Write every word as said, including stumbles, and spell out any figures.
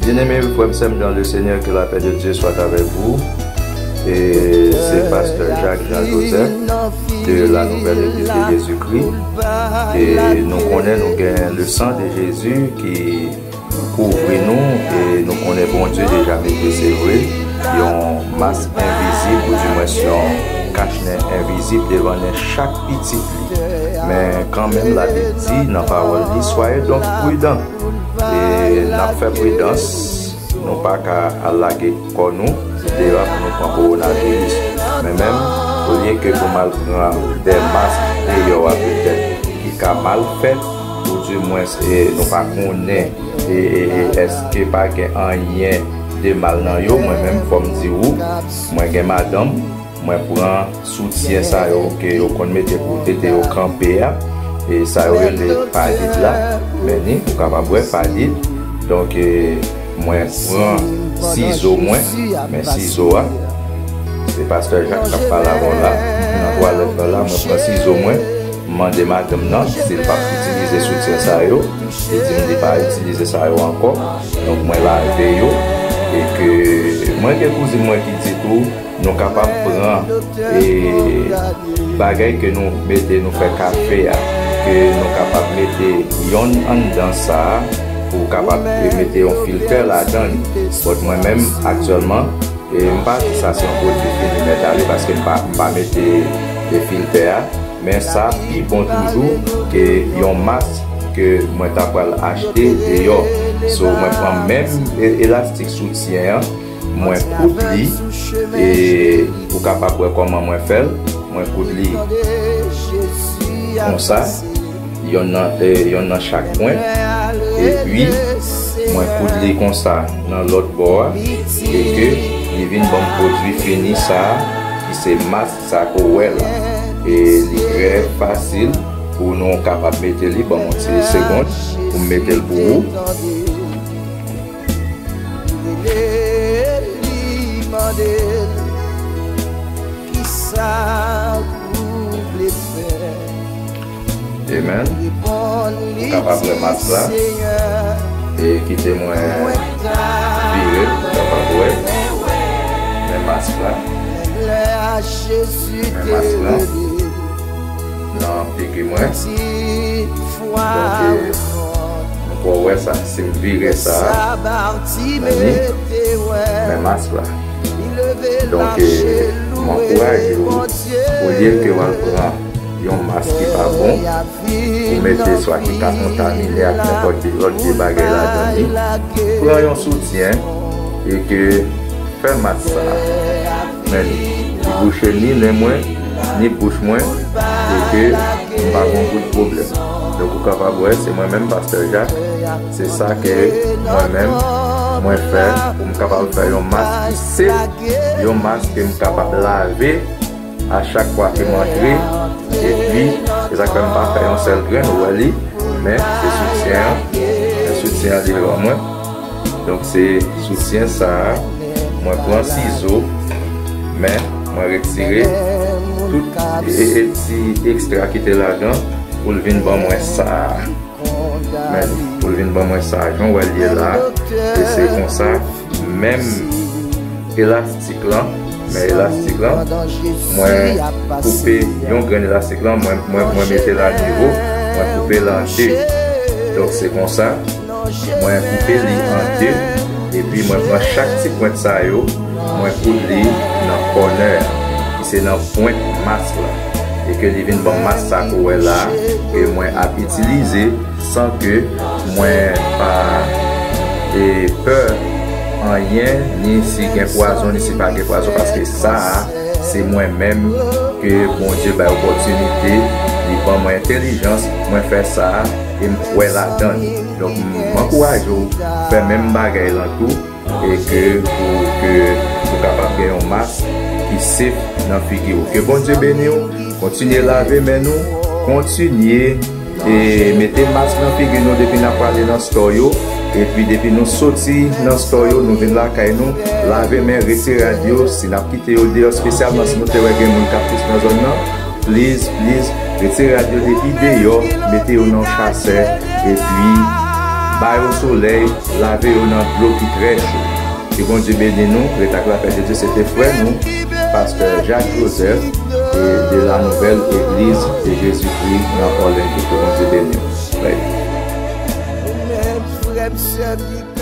Bien-aimés, frères et sœurs dans le Seigneur, que la paix de Dieu soit avec vous. Et c'est Pasteur Jacques Jean Joseph de la Nouvelle Église de Jésus-Christ. E nou konnen nou gen le sang de Jésus ki kouvri nou, e nou konnen Bondye deja mete, se vre, yon mas envizib, oudimwens yon kachnen envizib devan nen chak pitit li. Men kanmenm, Labib di nan pawòl li, soyez donc prudents. E n ap fè pridans, nou pa ka al lage kò nou deyò pou nou pran kowonaviris. Men menm, olye ke pou m al pran de mask deyò a, petèt, ki ka mal fèt, oudimwens, e nou pa konnen, e, e, e èske pa gen anyen de mal nan yo. Mwen menm, fò m di ou, mwen gen madanm, mwen pran soutyen sa yo ke yo konn mete pou ede yo kanpe a, e sa yo rele padid la. Men ni, ou kapab wè padid. Donk, e, mwen pran sizo mwen, men sizo a, se Pastè Jak k ap pale avè w la, nan twalèt lan la, mwen pran sizo mwen, m mande madanm nan si l p ap itilize soutyen sa yo, li di m li pa itilize sa yo ankò. Donk, mwen lave yo, e ke mwen gen kouzin mwen ki di tou, nou kapab pran, e, bagay ke nou mete, nou fè kafe a, ke nou kapab mete yonn anndan sa a, pou kapab, e, mete yon filtè ladan li. But mwen menm, aktyèlman, e, m pa di sa se yon pwodui fini nèt ale, paske m pa, m pa mete, e, filtè a, men sa pi bon toujou ke yon mas ke mwen ta pral achte deyò. So, mwen pran menm, e, elastik soutyen an, mwen koud li, e ou kapab wè kòman mwen fè l. Mwen koud li konsa, yonn nan, e, yonn nan chak pwen, epi mwen koud li konsa nan lòt bò a, e ke li vin ban m pwodui fini sa a, ki se mas sa ke w wè la. E li trè fasil pou nou kapab mete li. Ban m yon ti segonn pou m mete l pou ou. Rele li, mande l kisa ou vle fè. Amen. Ou kapab wè mas la. E kite mwen vire l, ou kapab wè. Men mas la. Men mas la nan figi mwen. Donk, e, nou pral wè sa, si m vire sa a, men ni, men mas la. Donk, e, m ankouraje w, olye ke w al pran yon mas ki pa bon, ou mete swa ki ka kontamine ak nenpòt de lòt de bagay ladan li, pran yon soutyen e ke fè mas sa a. Men li bouche ni nen mwen, ni bouch mwen, e ke m pa gen yon bout pwoblèm. Donk, ou kapab wè, se mwen menm, Pastè Jak, se sa ke mwen menm, mwen fè pou m kapab fè yon mas ki sèf, yon mas ke m kapab lave a chak fwa ke m antre, epi, se sa k fè m pa fè yon sèl grenn, ou wè li, men se soutyen an, men soutyen an li ban mwen. Donk, se soutyen sa a, mwen pran sizo, men mwen retire tout e, e, e ti ekstra ki te ladan pou l vin ban mwen sa a. Men pou l vin ban mwen sa a, jan w wè l ye la, e se konsa, menm elastik lan, men elastik lan, mwen koupe yon grenn elastik lan, mwen, mwen, mwen mete l a nivo, mwen koupe l an de. Donk, se konsa, mwen koupe li an de, epi mwen pran chak ti pwent sa yo, mwen koud li nan kònè a, ki se nan pwent mas la, e ke li vin ban m mas sa ke w wè la, ke mwen ap itilize san ke mwen pa, e, pè anyen, ni si gen pwazon, ni si pa gen pwazon, paske sa a, se mwen menm ke Bondye bay opòtinite, li ban mwen entèlijans, mwen fè sa a, e m kwè ladan l. Donk, m ankouraje w fè menm bagay lan tou, e ke pou ke ou kapab gen yon mas ki sèf nan figi w. Ke Bondye beni w, kontinye lave men nou, kontinye e mete mas nan figi nou depi n ap prale nan store yo, epi depi nou soti nan store yo, nou vin lakay nou, lave men, retire rad yo, si n ap kite yo deyò, espesyalman si nou te wè gen moun k ap pous nan zòn nan, please, please, retire rad yo depi deyò, mete yo nan yon chasè, epi ba yo solèy, lave yo nan dlo ki trè cho. Ke Bondye beni nou. Ret ak lapè de Dye. Se te frè nou, pastè Jacques Joseph, e de la nouvelle église de Jésus-Christ nan Orlando. Ke Bondye beni w. Bye. Ou menm, frè m, sè m, ki